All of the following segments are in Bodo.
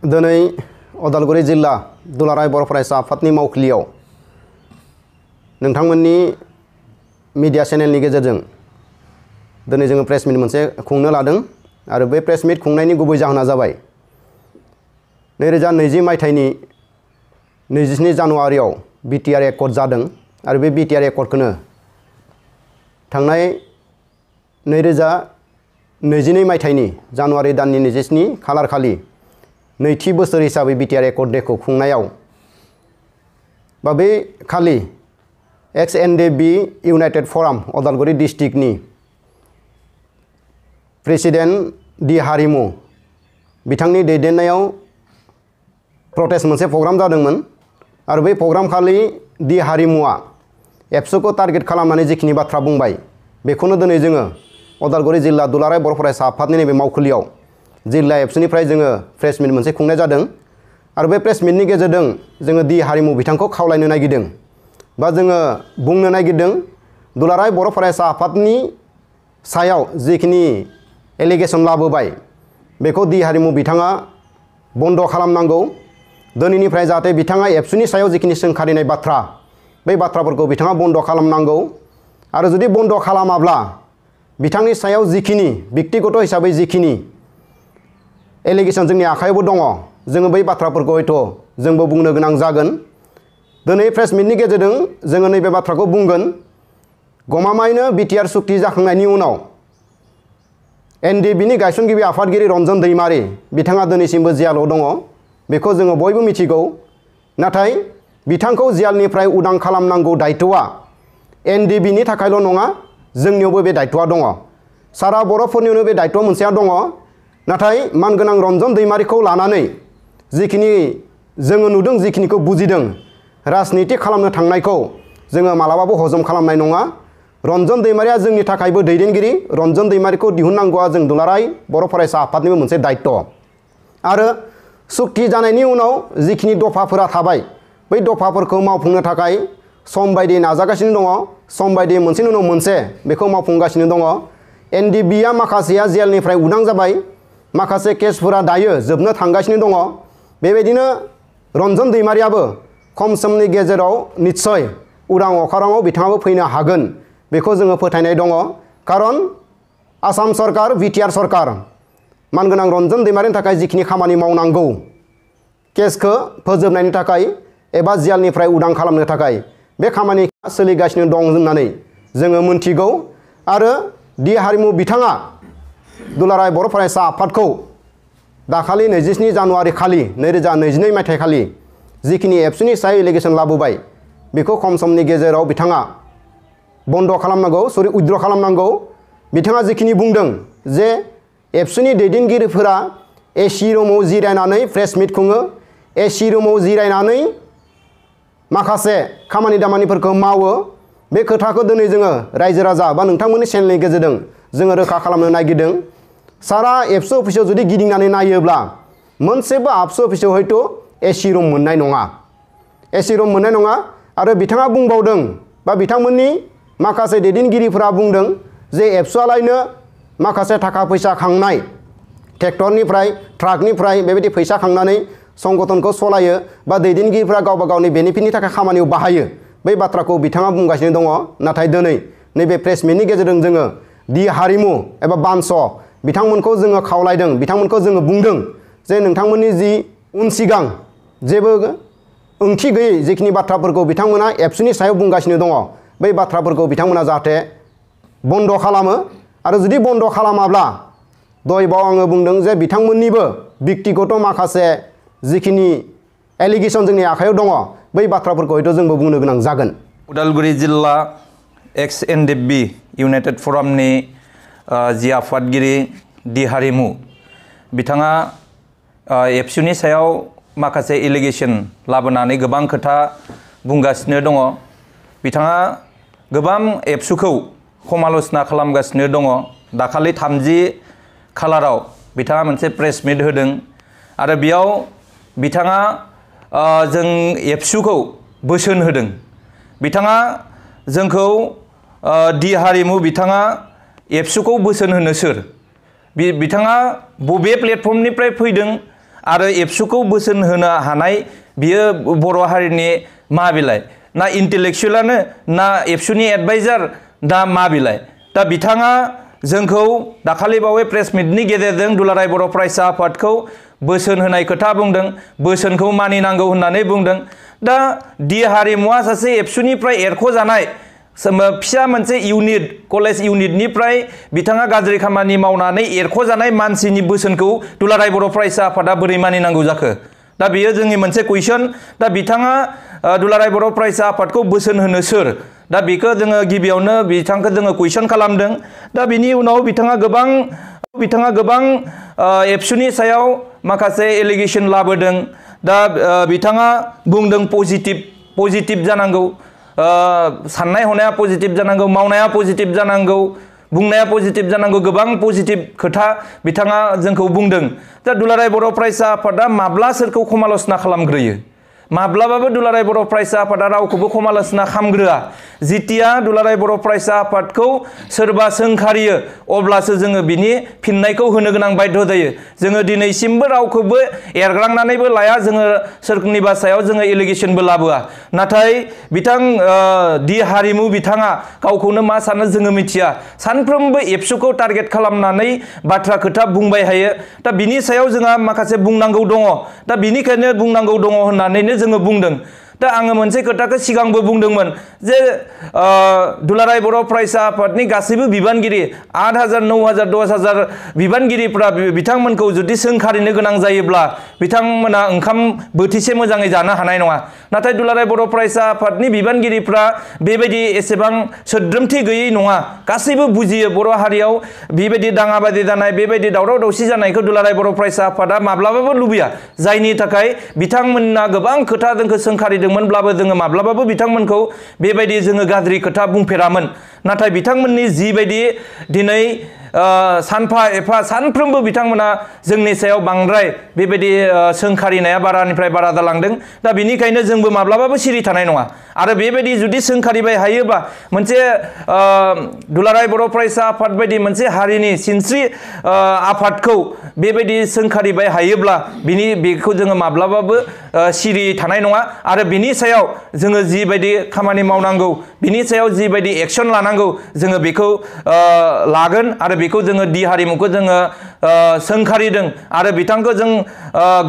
दिनै उदालगुरि जिल्ला दुलाराय बर' फरायसा आफादनि मावखुलियाव नोंथांमोननि मीडिया चेनेलनि गेजेरजों दिनै जोङो प्रेस मिट मोनसे खुंनो लादों आरो बे प्रेस मिट खुंनायनि गुबै जाहोना जाबाय 2020 मायथाइनि 27 जानुवारियाव बिटिआर एकर्ड जादों आरो बे बिटिआर एकर्डखौनो थांनाय 2022 मायथाइनि जानुवारि दाननि 27 खालार खालि नैथि बोसोर हिसाबै बिटिआर एकर्ड डेखौ खुंनायाव बा बे खालि XNDB इउनाइटेड फराम उदालगुरि डिस्ट्रिक्टनि प्रेसिडेन्ट डि हारिमु बिथांनि दैदेननायाव प्रटेस्ट मोनसे प्रग्राम जादोंमोन आरो बे प्रग्राम खालि डि हारिमुआ एबसुखौ टारगेट खालामनानै जिखिनि बाथ्रा बुंबाय बेखौनो दिनै जोङो उदालगुरि जिल्ला दुलाराय बर' फरायसा आफादनि नैबे मावखुलियाव जिल्ला एबसुनिफ्राय जोङो प्रेस मिट मोनसे खुंनाय जादों आरो बे प्रेस मिटनि गेजेरजों जोङो डि हारिमु बिथांखौ खावलायनो नागिरदों बा जोङो बुंनो नागिरदों दुलाराय बर' फरायसा आफादनि सायाव जिखिनि एलिगेसन लाबोबाय बेखौ डि हारिमु बिथाङा बन्द खालामनांगौ दिनैनिफ्राय जाहाथे बिथाङा एबसुनि सायाव जिखिनि सोंखारिनाय बाथ्रा बै बाथ्राफोरखौ बिथाङा बन्द खालामनांगौ आरो जुदि बन्द खालामाब्ला बिथांनि सायाव जिखिनि व्यक्तिगत हिसाबै जिखिनि एलिगेसन जोंनि आखायावबो दङ जोङो बै बाथ्राफोरखौ हयथ' जोंबो बुंनो गोनां जागोन दिनै प्रेस मिटनि गेजेरजों जोङो नैबे बाथ्राखौ बुंगोन गमामायैनो बिटिआर सुक्ति जाखांनायनि उनाव एनडिबिनि गायसनगिरि आफादगिरि रन्जन दैमारि बिथाङा दिनैसिमबो जेलाव दङ बेखौ जोङो बयबो मिथिगौ नाथाय बिथांखौ जेलनिफ्राय उदां खालामनांगौ दायथ'आ एनडिबिनि थाखायल' नङा जोंनियावबो बे दायथ'आ दङ सारा बर'फोरनियावनो बे दायथ'आ मोनसेया दङ नाथाय मानगोनां रन्जन दैमारिखौ लानानै जिखिनि जोङो नुदों जिखिनिखौ बुजिदों राजनिति खालामनो थांनायखौ जोङो मालाबाबो हजम खालामनाय नङा रन्जन दैमारिया जोंनि थाखायबो दैदेनगिरि रन्जन दैमारिखौ दिहुननांगौआ जों दुलाराय बर' फरायसा आफादनिबो मोनसे दायथ' आरो सुक्ति जानायनि उनाव जिखिनि दफाफोरा थाबाय बै दफाफोरखौ मावफुंनो थाखाय सम बायदि नाजागासिनो दङ सम बायदि मोनसेनि उनाव मोनसे बेखौ मावफुंगासिनो दङ एनडिबिआ माखासेया जेलनिफ्राय उदां जाबाय माखासे केसफोरा दायो जोबनो थांगासिनो दङ बेबायदिनो रन्जन दैमारियाबो खम समनि गेजेराव निस्सय उदां अखाराङाव बिथाङाबो फैनो हागोन बेखौ जोङो फोथायनाय दङ खारन आसाम सरकार बिटिआर सरकार मानगोनां रन्जन दैमारिनि थाखाय जिखिनि खामानि मावनांगौ केसखौ फोजोबनायनि थाखाय एबा जेलनिफ्राय उदां खालामनो थाखाय बे खामानिया सोलिगासिनो दं होननानै जोङो मोनथिगौ आरो डि हारिमु बिथाङा दुलाराय बर' फरायसा आफादखौ दाखालि 27 जानुवारि खालि 2022 मायथाइ खालि जिखिनि एबसुनि सायाव एलिगेसन लाबोबाय बेखौ खम समनि गेजेराव बिथाङा बन्द खालामनांगौ उइद्र खालामनांगौ बिथाङा जिखिनि बुंदों जे एबसुनि दैदेनगिरिफोरा एसि रुमाव जिरायनानै प्रेस मिट खुङो एसि रुमाव जिरायनानै माखासे खामानि दामानिफोरखौ मावो बे खोथाखौ दिनै जोङो रायजो राजा बा नोंथांमोननि चेनेलनि गेजेरजों जोङो रोखा खालामनो नागिरदों सारा एबसु अफिसाव जुदि गिदिंनानै नायोब्ला मोनसेबो आबसु अफिसाव हयथ' एसि रुम मोननाय नङा एसि रुम मोननाय नङा आरो बिथाङा बुंबावदों बा बिथांमोननि माखासे दैदेनगिरिफोरा बुंदों जे एबसुआलायनो माखासे थाखा फैसा खांनाय ट्रेक्टरनिफ्राय ट्राकनिफ्राय बेबायदि फैसा खांनानै संगठनखौ सलायो बा दैदेनगिरिफ्रा गावबा गावनि बेनिफिटनि थाखाय खामानियाव बाहायो बै बाथ्राखौ बिथाङा बुंगासिनो दङ नाथाय दिनै नैबे प्रेस मिटनि गेजेरजों जोङो डि हारिमु एबा बानस बिथांमोनखौ जोङो खावलायदों बिथांमोनखौ जोङो बुंदों जे नोंथांमोननि जि उन सिगां जेबो ओंथि गैयै जिखिनि बाथ्राफोरखौ बिथांमोना एबसुनि सायाव बुंगासिनो दङ बै बाथ्राफोरखौ बिथांमोना जाहाथे बन्द खालामो आरो जुदि बन्द खालामाब्ला दहायबाव आङो बुंदों जे बिथांमोननिबो व्यक्तिगत माखासे जिखिनि एलिगेसन जोंनि आखायाव दङ बै बाथ्राफोरखौ हयथ' जोंबो बुंनो गोनां जागोन उदालगुरि जिल्ला XNDB इउनाइटेड फरामनि जि आफादगिरि डि हारिमु बिथाङा एबसुनि सायाव माखासे एलिगेसन लाबोनानै गोबां खोथा बुंगासिनो दङ बिथाङा गोबां एबसुखौ समाल'चना खालामगासिनो दङ दाखालि 30 खालाराव बिथाङा मोनसे प्रेस मिट होदों आरो बेयाव बिथाङा जों एबसुखौ बोसोन होदों बिथाङा जोंखौ डि हारिमु बिथाङा एबसुखौ बोसोन होनो सोर बिथाङा बबे प्लेटफर्मनिफ्राय फैदों आरो एबसुखौ बोसोन होनो हानाय बियो बर' हारिनि मा बिलाइ ना इन्टेलेक्सुवेलानो ना एबसुनि एडभाइजार दा मा बिलाइ दा बिथाङा जोंखौ दाखालि बावै प्रेस मिटनि गेजेरजों दुलाराय बर' फरायसा आफादखौ बोसोन होनाय खोथा बुंदों बोसोनखौ मानिनांगौ होननानै बुंदों दा दि हारिमुवा सासे एबसुनिफ्राय एरख'जानाय फिसा मोनसे इउनिट कलेज इउनिटनिफ्राय बिथाङा गाज्रि खामानि मावनानै एरख'जानाय मानसिनि बोसोनखौ दुलाराय बर' फरायसा आफादा बोरै मानिनांगौ जाखो दा बेयो जोंनि मोनसे कुइसन दा बिथाङा दुलाराय बर' फरायसा आफादखौ बोसोन होनो सोर दा बेखौ जोङो गिबियावनो बिथांखौ जोङो कुइसन खालामदों दा बिनि उनाव बिथाङा गोबां एबसुनि सायाव माखासे एलिगेसन लाबोदों दा बिथाङा बुंदों पजिटिभ जानांगौ साननाय हनाया पजिटिभ जानांगौ मावनाया पजिटिभ जानांगौ बुंनाया पजिटिभ जानांगौ गोबां पजिटिभ खोथा बिथाङा जोंखौ बुंदों दा दुलाराय बर' फरायसा आफादा माब्ला सोरखौ समाल'सना खालामग्रोयो माब्लाबाबो दुलाराय बर' फरायसा आफादा रावखौबो समाल'सना खालामग्रोआ जितिया दुलाराय बर' फरायसा आफादखौ सोरबा सोंखारियो अब्लासो जोङो बिनि फिननायखौ होनो गोनां बाध्य जायो जोङो दिनैसिमबो रावखौबो एरग्रांनानैबो लाया जोङो सोरनिबा सायाव जोङो एलिगेसनबो लाबोआ नाथाय बिथां दि हारिमु बिथाङा गावखौनो मा सानो जोङो मिथिया सानफ्रोमबो एबसुखौ टारगेट खालामनानै बाथ्रा खोथा बुंबाय थायो दा बिनि सायाव जोंहा माखासे बुंनांगौ दङ दा बिनिखायनो बुंनांगौ दङ होननानैनो जोङो बुंदों दा आङो मोनसे खोथाखौ सिगांबो बुंदोंमोन जे दुलाराय बर' फरायसा आफादनि गासैबो बिबानगिरि 8,000 9,000 10,000 बिबानगिरिफ्रा बिथांमोनखौ जुदि सोंखारिनो गोनां जायोब्ला बिथांमोना ओंखाम बोथिसे मोजाङै जानो हानाय नङा नाथाय दुलाराय बर' फरायसा आफादनि बिबानगिरिफ्रा बेबायदि एसेबां सोद्रोमथि गैयै नङा गासैबो बुजियो बर' हारियाव बेबायदि दाङाबादि जानाय बेबायदि दावराव दावसि जानायखौ दुलाराय बर' फरायसा आफादा माब्लाबाबो लुबैया जायनि थाखाय बिथांमोनना गोबां खोथा जोंखौ सोंखारिदोंमोनब्लाबो जोङो माब्लाबाबो बिथांमोनखौ बेबायदि जोङो गाज्रि खोथा बुंफेरामोन नाथाय बिथांमोननि जिबायदि दिनै सानफा एफा सानफ्रोमबो बिथांमोना जोंनि सायाव बांद्राय बेबायदि सोंखारिनाया बारानिफ्राय बारा जालांदों दा बिनिखायनो जोंबो माब्लाबाबो सिरि थानाय नङा आरो बेबायदि जुदि सोंखारिबाय हायोबा मोनसे दुलाराय बर' फरायसा आफाद बायदि मोनसे हारिनि सिनस्रि आफादखौ बेबायदि सोंखारिबाय हायोब्ला बेखौ जोङो माब्लाबाबो सिरि थानाय नङा आरो बिनि सायाव जोङो जिबायदि खामानि मावनांगौ बिनि सायाव जिबायदि एक्सन लानांगौ जोङो बेखौ लागोन आरो बेखौ जोङो दि हारिमुखौ जोङो सोंखारिदों आरो बिथांखौ जों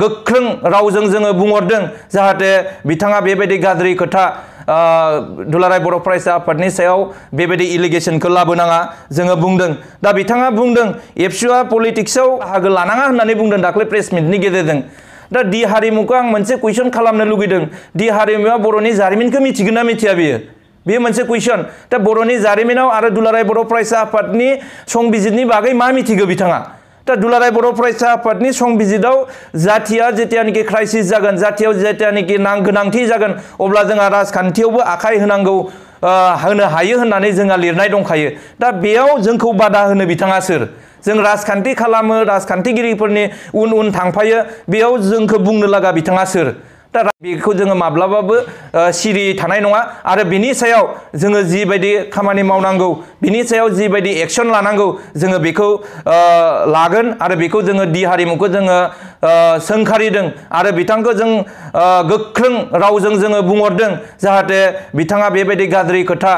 गोख्रों रावजों जोङो बुंहरदों जाहाथे बिथाङा बेबायदि गाज्रि खोथा दुलाराय बर' फरायसा आफादनि सायाव बेबायदि इलिगेसनखौ लाबोनाङा जोङो बुंदों दा बिथाङा बुंदों एबसुआ पलिटिक्सआव बाहागो लानाङा होननानै बुंदों दाख्लै प्रेस मिटनि गेजेरजों दा दि हारिमुखौ आं मोनसे कुइसन खालामनो लुगैदों दि हारिमुआ बर'नि जारिमिनखौ मिथिगोन ना मिथिया बेयो मोनसे कुइसन दा बर'नि जारिमिनाव आरो दुलाराय बर' फरायसा आफादनि संबिजितनि बागै मा मिथिगौ बिथाङा दा दुलाराय बर' फरायसा आफादनि संबिजिताव जाथिया जेतियानोखि क्राइसिस जागोन जाथियाव जेतियानोखि गोनांथि जागोन अब्ला जोंहा राजखान्थियावबो आखाइ होनांगौ होनो हायो होननानै जोंहा लिरनाय दंखायो दा बेयाव जोंखौ बादा होनो बिथाङा सोर जों राजखान्थि खालामो राजखान्थिगिरिफोरनि उन थांफायो बेयाव जोंखौ बुंनो लागा बिथाङा सोर दा बेखौ जोङो माब्लाबाबो सिरि थानाय नङा आरो बिनि सायाव जोङो जिबायदि खामानि मावनांगौ बिनि सायाव जिबायदि एक्सन लानांगौ जोङो बेखौ लागोन आरो बेखौ जोङो दि हारिमुखौ जोङो सोंखारिदों आरो बिथांखौ जों गोख्रों रावजों जोङो बुंहरदों जाहाथे बिथाङा बेबायदि गाज्रि खोथा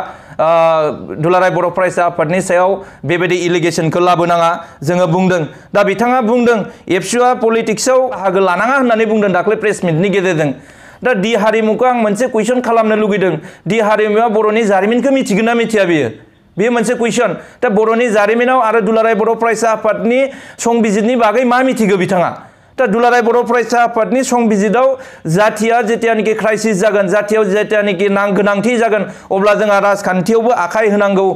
दुलाराय बर' फरायसा आफादनि सायाव बेबायदि इलिगेसनखौ लाबोनाङा जोङो बुंदों दा बिथाङा बुंदों एबसुआ पलिटिक्सआव बाहागो लानाङा होननानै बुंदों दाख्लै प्रेस मिटनि गेजेरजों दा दि हारिमुखौ आं मोनसे कुइसन खालामनो लुगैदों दि हारिमुआ बर'नि जारिमिनखौ मिथिगोन ना मिथिया बेयो मोनसे कुइसन दा बर'नि जारिमिनाव आरो दुलाराय बर' फरायसा आफादनि संबिजितनि बागै मा मिथिगौ बिथाङा दा दुलाराय बर' फरायसा आफादनि संबिजिताव जाथिया जेतियानोखि क्राइसिस जागोन जाथियाव जेतियानोखि गोनांथि जागोन अब्ला जोंहा राजखान्थियावबो आखाइ होनांगौ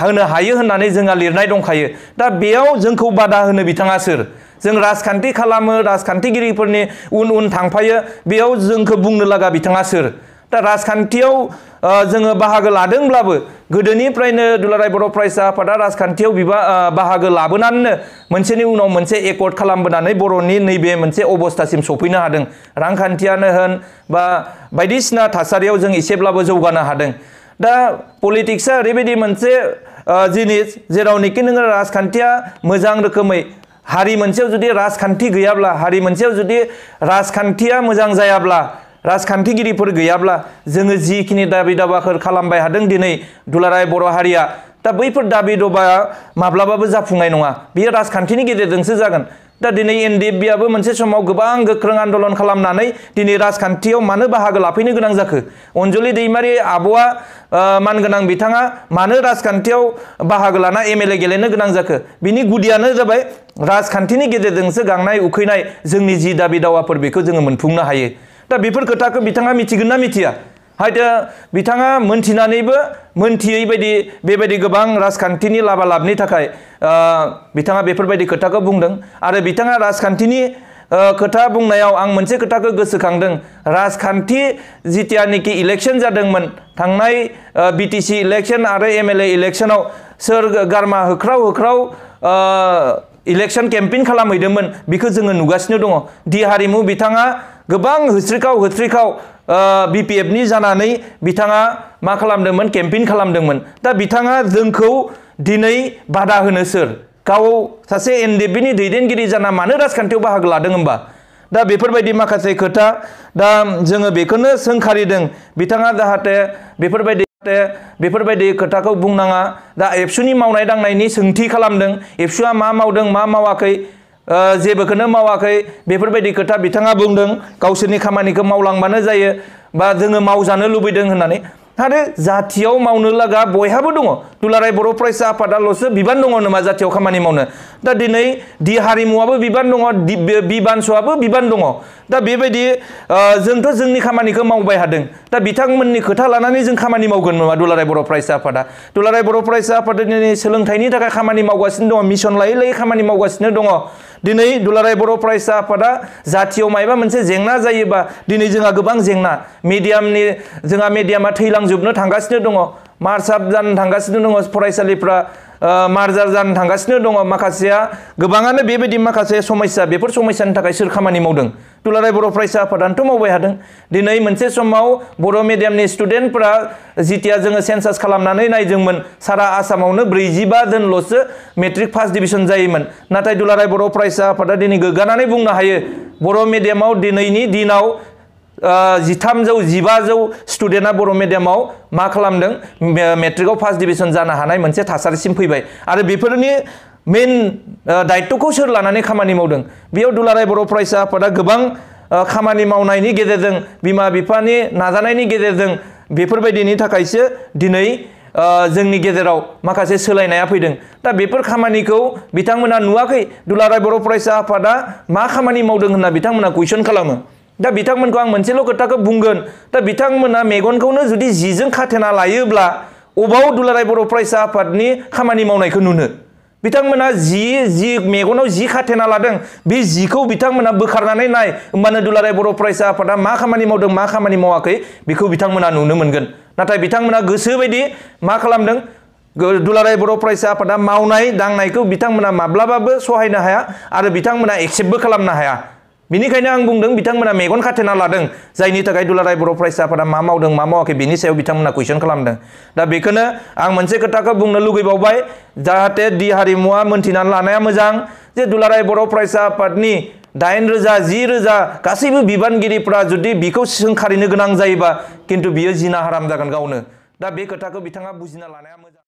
होनो हायो होननानै जोंहा लिरनाय दंखायो दा बेयाव जोंखौ बादा होनो बिथाङा सोर जों राजखान्थि खालामो राजखान्थिगिरिफोरनि उन थांफायो बेयाव जोंखौ बुंनो लागा बिथाङा सोर दा राजखान्थियाव जोङो बाहागो लादोंब्लाबो गोदोनिफ्रायनो दुलाराय बर' फरायसा आफादा राजखान्थियाव बाहागो लाबोनानैनो मोनसेनि उनाव मोनसे एकर्ड खालामबोनानै बर'नि नैबे मोनसे अबस्थासिम सफैनो हादों रांखान्थियानो होन बा बायदिसिना थासारियाव जों एसेब्लाबो जौगानो हादों दा पलिटिक्सआ ओरैबायदि मोनसे जिनिस जेरावनोखि नोङो राजखान्थिया मोजां रोखोमै हारि मोनसेयाव जुदि राजखान्थि गैयाब्ला, हारि मोनसेयाव जुदि राजखान्थिया मोजां जायाब्ला, राजखान्थिगिरिफोर गैयाब्ला जोङो जिखिनि दाबि दावाफोर खालामबाय हादों दिनै दुलाराय बर' हारिया, दा बैफोर दाबि दावाया माब्लाबाबो जाफुंनाय नङा। बेयो राजखान्थिनि गेजेरजोंसो जागोन। दा दिनै एनडिएफबिआबो मोनसे समाव गोबां गोख्रों आन्दलन खालामनानै दिनै राजखान्थियाव मानो बाहागो लाफैनो गोनां जाखो? अनजलि दैमारि आब'आ मानगोनां बिथाङा मानो राजखान्थियाव बाहागो लाना एमएलए गेलेनो गोनां जाखो? बिनि गुदियानो जाबाय राजखान्थिनि गेजेरजोंसो गांनाय उखैनाय जोंनि जि दाबि दावाफोर बेखौ जोङो मोनफुंनो हायो। दा बेफोर खोथाखौ बिथाङा मिथिगोन ना मिथिया? हयতো बिथाङा मोनथिनानैबो मोनथियै बायदि बेबायदि गोबां राजखान्थिनि लाबालाबनि थाखाय बिथाङा बेफोरबायदि खोथाखौ बुंदों। आरो बिथाङा राजखान्थिनि खोथा बुंनायाव आं मोनसे खोथाखौ गोसोखांदों। राजखान्थि जितियानोखि इलेक्शन जादोंमोन, थांनाय बिटिसि इलेक्शन आरो एमएलए इलेक्शनाव सोर गारमा होख्राव होख्राव इलेक्शन केम्पेइन खालामहैदोंमोन बेखौ जोङो नुगासिनो दङ। दि हारिमु बिथाङा गोबां होस्रिखाव होस्रिखाव बिपिएफनि जानानै बिथाङा मा खालामदोंमोन? केम्पेइन खालामदोंमोन। दा बिथाङा जोंखौ दिनै बादा होनो सोर? गाव सासे एनडिएफबिनि दैदेनगिरि जाना मानो राजखान्थियाव बाहागो लादों होमबा? दा बेफोरबायदि माखासे खोथा, दा जोङो बेखौनो सोंखारिदों बिथाङा जाहाथे बेफोरबायदि खोथाखौ बुंनाङा। दा एबसुनि मावनाय दांनायनि सोंथि खालामदों। एबसुआ मा मावदों मा मावाखै? जेबोखौनो मावाखै बेफोरबायदि खोथा बिथाङा बुंदों। गावसोरनि खामानिखौ मावलांबानो जायो, बा जोङो मावजानो लुबैदों होननानै। आरो जाथियाव मावनो लागा बयहाबो दङ। दुलाराय बर' फरायसा आफादाल'सो बिबान दङ नामा जाथियाव खामानि मावनो? दा दिनै दि हारिमुआबो बिबान दङ, बिबानस'आबो बिबान दङ। दा बेबायदि जोंथ' जोंनि खामानिखौ मावबाय हादों। दा बिथांमोननि खोथा लानानै जों खामानि मावगोन नामा दुलाराय बर' फरायसा आफादा? दुलाराय बर' फरायसा आफादा दिनै सोलोंथाइनि थाखाय खामानि मावगासिनो दङ, मिशन लायै लायै खामानि मावगासिनो दङ। दिनै दुलाराय बर' फरायसा आफादा जाथियाव मायबा मोनसे जेंना जायोबा, दिनै जोंहा गोबां जेंना, जोंहा मेडियामा थैलांजोबनो थांगासिनो दङ, मार्च आप जानो थांगासिनो दङ, फरायसालिफ्रा मार्जार जानो थांगासिनो दङ। माखासेया गोबाङानो बेबायदि माखासे समस्या, बेफोर समस्यानि थाखाय सोर खामानि मावदों? दुलाराय बर' फरायसा आफादानोथ' मावबाय हादों। दिनै मोनसे समाव बर' मिडियामनि स्टुडेन्टफोरा जितिया जोङो सेन्सास खालामनानै नायदोंमोन, सारा आसामावनो 45 जनल'सो मेट्रिक फार्स्ट डिभिजन जायोमोन। नाथाय दुलाराय बर' फरायसा आफादा दिनै गोग्गानानै बुंनो हायो, बर' मिडियामाव दिनैनि दिनाव 1300-1500 स्टुडेन्टआ बर' मिडियामाव मा खालामदों? मेट्रिकआव फार्स्ट डिभिजन जानो हानाय मोनसे थासारिसिम फैबाय। आरो बेफोरनि मेन दायित्वखौ सोर लानानै खामानि मावदों? बेयाव दुलाराय बर' फरायसा आफादा गोबां खामानि मावनायनि गेजेरजों, बिमा बिफानि नाजानायनि गेजेरजों बेफोरबायदिनि थाखायसो दिनै जोंनि गेजेराव माखासे सोलायनाया फैदों। दा बेफोर खामानिखौ बिथांमोना नुवाखै। दुलाराय बर' फरायसा आफादा मा खामानि मावदों होनना बिथांमोना कुइसन खालामो। दा बिथांमोनखौ आं मोनसेल' खोथाखौ बुंगोन, दा बिथांमोना मेगनखौनो जुदि जिजों खाथेना लायोब्ला अबाव दुलाराय बर' फरायसा आफादनि खामानि मावनायखौ नुनो? बिथांमोना जि मेगनाव जि खाथेना लादों, बे जिखौ बिथांमोना बोखारनानै नाय, होमबानो दुलाराय बर' फरायसा आफादा मा खामानि मावदों मा खामानि मावाखै बेखौ बिथांमोना नुनो मोनगोन। नाथाय बिथांमोना गोसोबायदि मा खालामदों? दुलाराय बर' फरायसा आफादा मावनाय दांनायखौ बिथांमोना माब्लाबाबो सहायनो हाया आरो बिथांमोना एक्सेप्टबो खालामनो हाया। बेनिखायनो आं बुंदों बिथांमोना मेगन खाथेना लादों, जायनि थाखाय दुलाराय बर' फरायसा आफादा मा मावदों मा मावाखै बेनि सायाव बिथांमोना कुइसन खालामदों। दा बेखौनो आं मोनसे खोथाखौ बुंनो लुगैबावबाय, जाहाथे दि हारिमुआ मोनथिनानै लानाया मोजां जे दुलाराय बर' फरायसा आफादनि 9,000 10,000 गासैबो बिबानगिरिफ्रा जुदि बिखौ सोंखारिनो गोनां जायोबा, खिन्थु बियो जिना हाराम जागोन गावनो। दा बे खोथाखौ बिथाङा बुजिना लानाया मोजां।